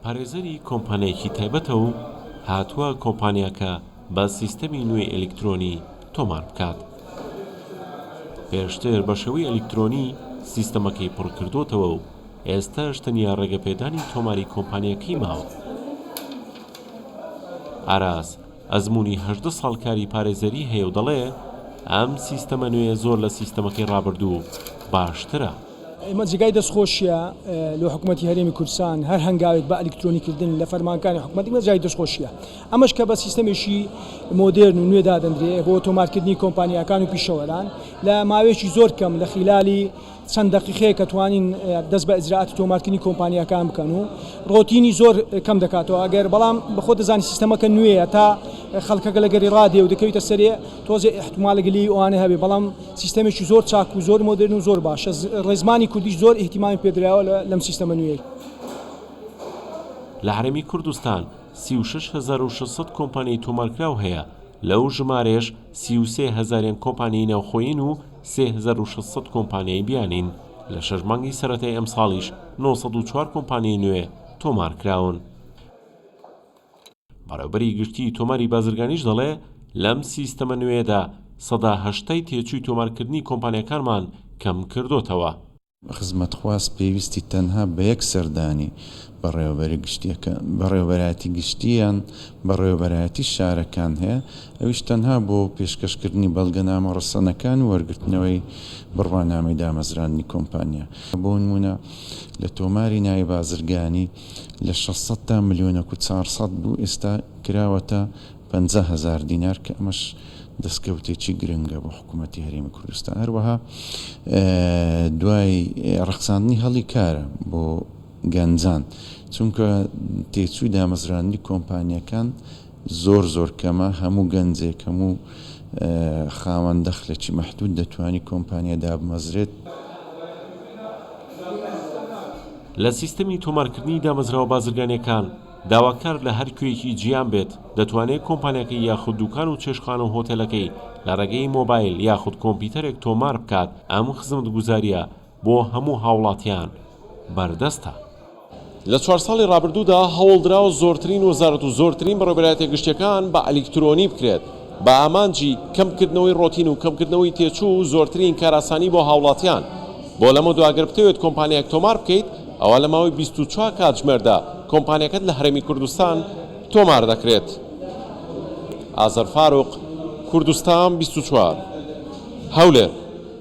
پارێزەری کۆمپانیایەکی تایبەتە و هاتووە کۆمپانیاکە بە سیستەمی نوێی ئەلیکترۆنی تۆمار بکات. پێشتر بە شێوەی ئەلیکترۆنی سیستەمەکەی پڕکردۆتەوە و ئێستاش تەنیا ڕێگەپێدانی تۆماری کۆمپانیاکەی ماوە. ئاراس ئەزموونی 18 ساڵ کاری پارێزەری هەیە و دەڵێ، ئەم سیستەمە نوێیە زۆر لە سیستەمەکەی ڕابردوو باشترە. ئێمە جێگای دەستخۆشیە لۆ حکومەتی هەرێمی کوردستان هەر هەنگاوێک بە ئەلیکترۆنی کردن لە فەرمانکانی حکومەت ئێمە جای دەستخۆشیە ئەمەش کە بە سیستەمێکی مۆدێرن و نوێ دادەندرێ بۆ تۆمارکردنی کۆمپانیاکان و پیشەوەران لە ماوەیەکی زۆر کەم لە خیلالی چەند دەقیقەیەک کە توانین دەست بە ئیجرائاتی تۆمارکردنی کۆمپانیاکان بکەن و ڕۆتینی زۆر کەم دەکاتەوە ئەگەر بەڵام بەخۆ دەزانی سیستەمەکە نوێیە تا خەڵکەکە لەگەری ڕادێ و دەکەویتە سەرێ تۆزێ ئیحتمالە گلەیی ئەوانە هەبێ بەڵام سیستەمێکی زۆر چاک و زۆر مۆدێرن و زۆر باشە ڕێزمانی کوردیش زۆر ئیهتیمامی پێدراوە لەم سیستەمە نوێیە. لە هەرێمی کوردستان 36,600 کۆمپانیای تۆمارکراو هەیە، لەو ژمارەیەش 33 هەزاریان کۆمپانیای ناوخۆیین و 3600 کۆمپانیای بیانین. لە شەش مانگی سەرەتای ئەمساڵیش 904 کۆمپانیای نوێ تۆمارکراون. بەڕێوەبەری گشتیی تۆماری بازرگانیش دەڵێ، لەم سیستەمە نوێیەدا سەدا هەشتای تێچووی تۆمارکردنی کۆمپانیاکانمان کەمکردۆتەوە. خزمەتخواز پێویستی تەنها بە یەک سەردانی بەڕێوەبەری گشتییەکە، بەڕێوەبەرایەتی گشتی یان بەڕێوەبەرایەتی شارەکان هەیە، ئەویش تەنها بۆ پێشکەشکردنی بەڵگەنامە ڕەسەنەکان و وەرگرتنەوەی بڕوانامەی دامەزراندنی کۆمپانیا. بۆ نموونە لە تۆماری ناوی بازرگانی لە 600 تا ملیۆنەک و 400 بوو ئێستا کراوەتە 50 هەزار دینار کە ئەمەش دەستکەوتێکی گرنگە بۆ حکوومەتی هەرێمی کوردستان. هەروەها دوای ڕەخساندنی هەڵی کارە بۆ گەنجان چونکە تێچووی دامەزراندنی کۆمپانیەکان زۆر زۆر کەمە هەموو گەنجێک هەموو خاوەن دەخلێکی مەحدود دەتوانی کۆمپانیا دابمەزرێت. لە سیستەمی تۆمارکردنی دامەزراوە بازرگانییەکان، داواکار لە هەر کوێیەکی جیهان بێت، دەتوانێت کۆمپانیاکەی یاخود دوکان و چێشتخانە و هۆتێلەکەی لە ڕێگەی مۆبایل یاخود کۆمپیوتەرێک تۆمار بکات، ئەم خزمەتگوزارییە بۆ هەموو هاوڵاتیان بەردەستە. لە چوار ساڵی ڕابردوودا هەوڵدراوە زۆرترین وەزارەت و زۆرترین بەڕێوەبەرایەتیە گشتیەکان بە ئەلیکترۆنی بکرێت بە ئامانجی کەمکردنەوەی ڕۆتین و کەمکردنەوەی تێچوو و زۆرترین کارئاسانی بۆ هاوڵاتیان. بۆ لەمەودوا گەر بتەوێت کۆمپانیایەک تۆمار بکەیت ئەوا لە ماوەی 24 کاتژمێردا کۆمپانیاکەت لە هەرێمی کوردستان تۆمار دەکرێت. ئازەر فاروق، کوردستان 24، هەولێر.